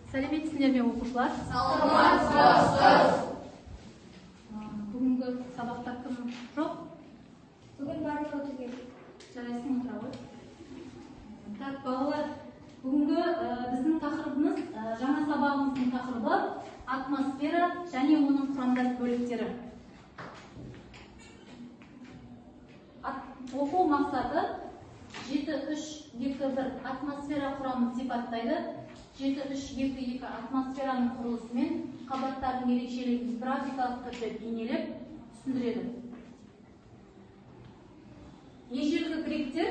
Сәлеметсіңдер ме, оқушылар? Саламатсыз ба, ұстаз? Бүгінгі сабақта кім жоқ? Бүгін барлығы түгел. Жарайсың, отыра ғой. Так, балалар, бүгінгі біздің тақырыбымыз, жаңа сабағымыздың тақырыбы атмосфера және оның құрамдас бөліктері. Оқу мақсаты 7.3.2.1 атмосфера құрамын сипаттайды. 7.3.2.2 атмосфераның құрылысы мен қабаттардың ерекшелігін графикалық түрде бейнелеп түсіндіреді. Ежелгі гректер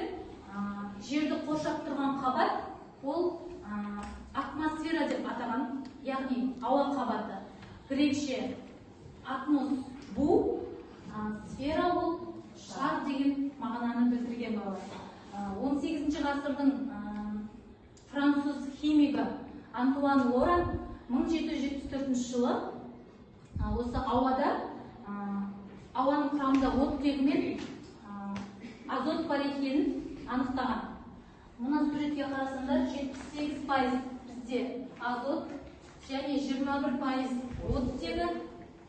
жерді қоршап тұрған қабат ол атмосфера деп атаған, яғни ауа қабаты. Грекше атмос бу, сфера ол шар деген мағынаны білдірген балалар. 18 ғасырдың француз химигі Антуан Лоран 1774 жылы осы ауада, ауаның құрамында оттегі мен азот бар екенін анықтаған. Мына суретке қарасаңдар, 78% бізде азот және 21% оттегі,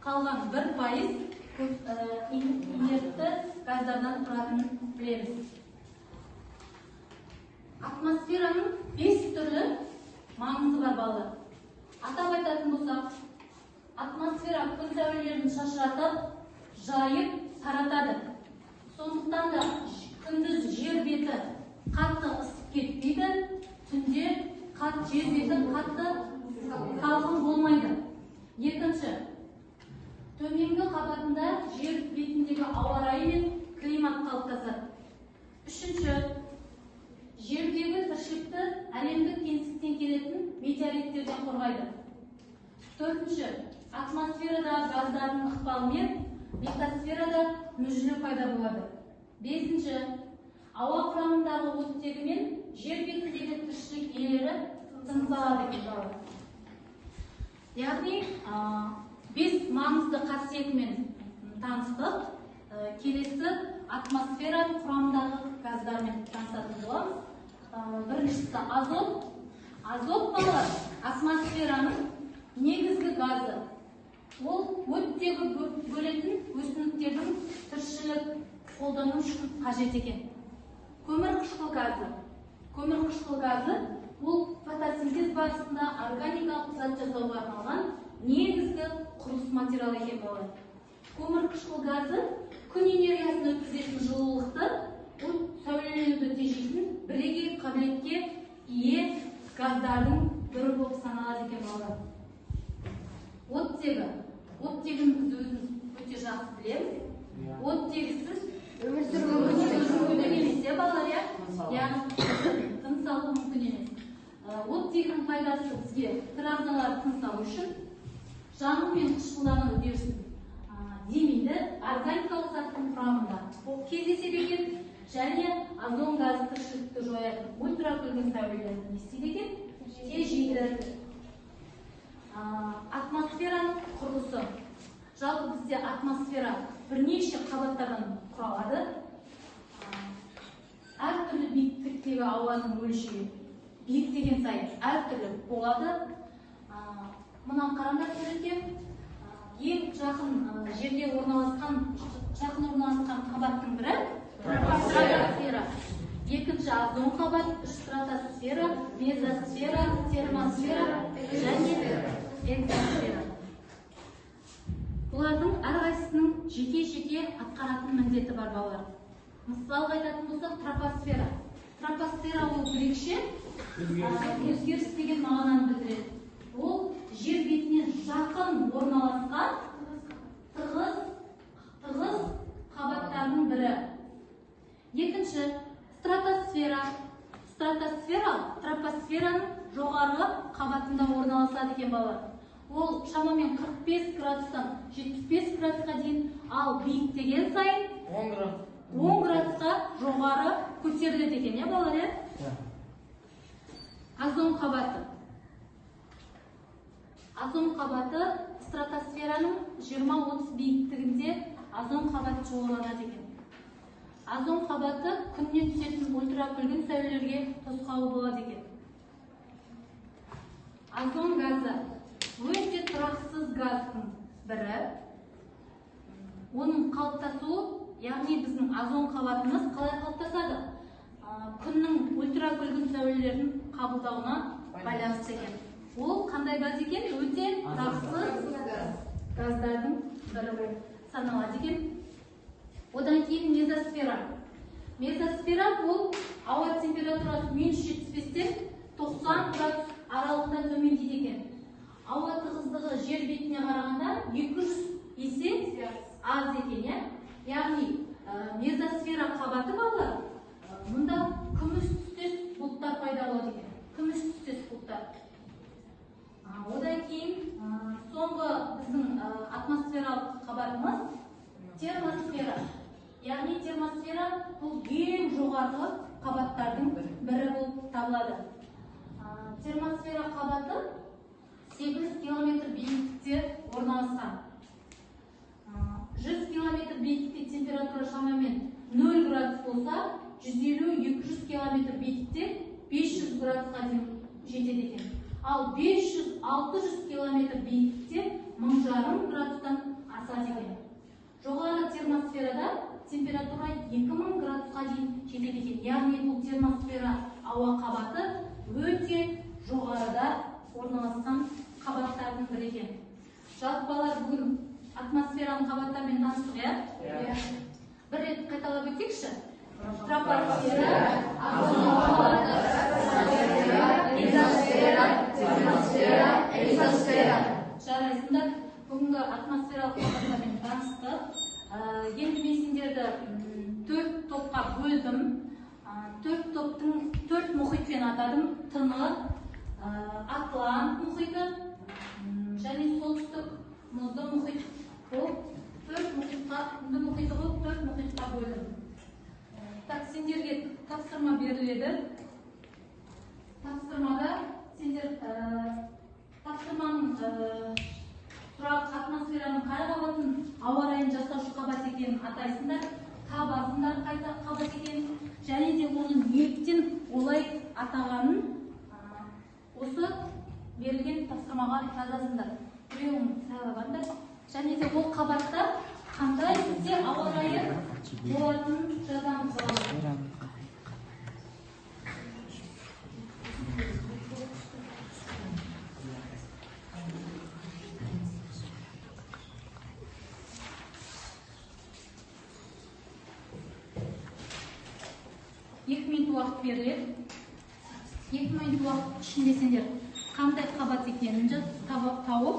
қалған 1% инертті газдардан тұратынын білеміз. Атмосфераның 5 түрлі маңызы бар, балалар. Атап айтатын болсақ, атмосфера күн сәулелерін шашыратып, жайып, таратады. Сондықтан да күндіз жер беті қатты ысып кетпейді, түнде жер беті қатты салқын болмайды. Екінші, төменгі қабатында жер бетіндегі ауа райы мен климат қалыптасады. Үшінші, жердегі тіршілікті әлемдік кеңістіктен келетін метеориттерден қорғайды. Төртінші, атмосферадағы газдардың ықпалымен литосферада мүжілу пайда болады. Бесінші, ауа құрамындағы оттегі мен жер бетіндегі тіршілік иелері тыныс алады екен, балалар. Яғни, 5 маңызды қасиетімен таныстық. Келесі атмосфера құрамындағы газдармен танысатын боламыз. Біріншісі азот. Азот, балалар, атмосфераның негізгі газы. Ол оттегі бөлетін өсімдіктердің тіршілік қолдану үшін қажет екен. Көмір қышқыл газы. Көмір қышқыл газы ол фотосинтез барысында органикалық зат жасауға арналған негізгі құрылыс материалы екен, балалар. Көмір қышқыл газы күн энергиясын өткізетін жылулықты, ол сәулеленуді тежейтін бірегей қабілетке ие газдардың бірі болып саналады екен, балалар. Оттегі. Оттегіні біз өзіміз өте жақсы білеміз. Оттегісіз Өмір сүру мүмкін емес, иә, балалар, иә? Яғни тыныс алу мүмкін емес. Оттегінің пайдасы бізге тірі ағзалар тыныс алу үшін, жану мен қышқылдану үдерісін демейді, органикалық заттың құрамында кездеседі екен, және озон газы тіршілікті жоятын ультракүлгін сәулелерін не істейді екен? Тежейді. Атмосфераның құрылысы. Жалпы бізде атмосфера бірнеше қабаттардан құралады. Әртүрлі биіктіктегі ауаның мөлшері биіктеген сайын әртүрлі болады. Мынаны қараңдар суретке. Ең жақын, жерге орналасқан, жақын орналасқан қабаттың бірі тропосфера. Екінші озон қабат, үш стратосфера, мезосфера, термосфера және экзосфера. Бұлардың әрқайсысының жеке-жеке атқаратын міндеті бар, балалар. Мысалға айтатын болсақ, тропосфера. Тропосфера ол грекше өзгеріс деген мағынаны білдіреді. Ол жер бетіне жақын орналасқан тығыз қабаттардың бірі. Екінші, стратосфера. Стратосфера тропосфераның жоғарғы қабатында орналасады екен, балалар. Ол шамамен 45 градустан 75 градусқа дейін, ал биіктеген сайын 10 градус. 10 градусқа жоғары көтеріледі екен, иә, балалар, иә? Иә. Озон қабаты. Озон қабаты стратосфераның 20-30 биіктігінде озон қабаты шоғырланады екен. Озон қабаты күннен түсетін ультракүлгін сәулелерге тосқауыл болады екен. Озон газы өте тұрақсыз газдың бірі. Оның қалыптасуы, яғни біздің озон қабатымыз қалай қалыптасады? Күннің ультракүлгін сәулелерін қабылдауына байланысты екен. Ол қандай газ екен? Өте тұрақсыз газдардың бірі болып саналады екен. Одан кейін мезосфера. Мезосфера бұл ауа температурасы -75-тен 90 градус аралығында төмендейді екен. Ауа тығыздығы жер бетіне қарағанда 200 есе аз екен, иә? Яғни мезосфера қабаты балалар, мұнда күміс түстес бұлттар пайда болады екен. Күміс түстес бұлттар. Одан кейін соңғы біздің атмосфералық қабатымыз термосфера. Яғни термосфера бұл ең жоғарғы қабаттардың бірі болып табылады. Термосфера қабаты 800 километр биіктікте орналасқан. 100 километр биіктікте температура шамамен 0 градус болса, 150-200 километр биіктікте 500 градусқа дейін жетеді екен. Ал 500-600 километр биіктікте 1500 градустан асады екен. Жоғары термосферада температура 2000 градусқа дейін жетеді екен. Яғни бұл термосфера ауа қабаты өте жоғарыда орналасқан қабаттардың бірі екен. Жалпы балалар, бүгін атмосфераның қабаттарымен таныстық, иә? Иә. Бір рет қайталап өтейікші. Тропосфера, озон қабаты, стратосфера, мезосфера, термосфера, экзосфера. Жарайсыңдар. Бүгінгі атмосфералық қабаттармен таныстық. Енді мен сендерді 4 топқа бөлдім. 4 топтың 4 мұхитпен атадым. Тынық, Атлант мұхиты және солтүстік мұзды мұхит болып 4 мұхитқа, үнді мұхиты болып 4 мұхитқа бөлдім. Так, сендерге тапсырма беріледі. Тапсырмада сендер тапсырманың сұрақ атмосфераның қай қабатын ауа райын жасаушы қабат екенін атайсыңдар, табасыңдар қай қабат екенін және де оның неліктен олай атағанын осы берілген тапсырмаға жазасыңдар. Біреуін сайлап алыңдар. Және де ол қабатта қандай бізде ауа райы болатынын жазамыз. 2 минут уақыт беріледі. 2 минут уақыт ішінде сендер қандай қабат екенін тауып,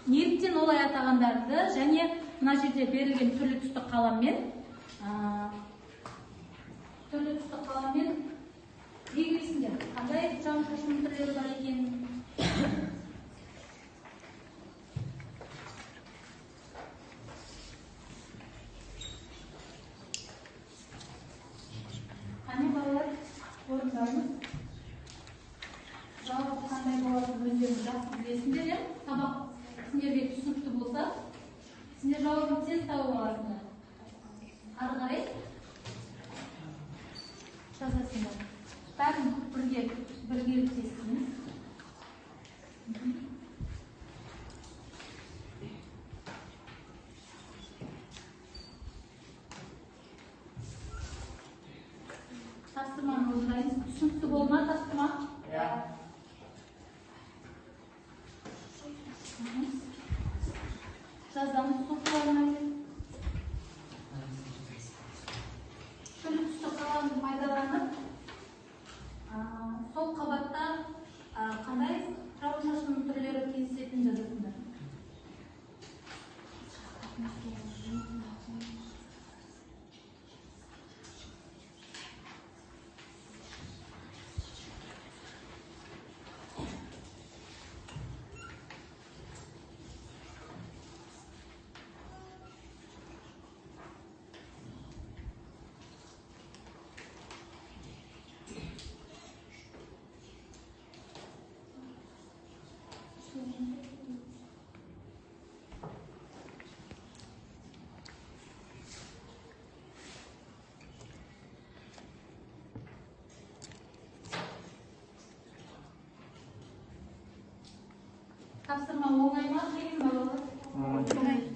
неліктен олай атағандарды және мына жерде берілген түрлі түсті қаламмен белгілейсіңдер қандай жауын-шашын түрлері бар екенін. Қане балалар, орындарыңыз. Жауап қандай болатынын өздеріңіз жақсы білесіңдер, иә? Сабақ сендерге түсінікті болса, сендер жауабын тез тауып аласыңдар. Ары қарай жазасыңдар. Бәрін біргелікте істейміз. Тапсырманы орындаймыз. Түсінікті болды ма тапсырма? Иә. Жазамыз соққыларына. Түрлі түсті қаламды пайдаланып, сол қабатта қандай жауын-шашын түрлері кездесетінін жазасыңдар. Тапсырма оңай ма, қиын ба, балалар? Оңай.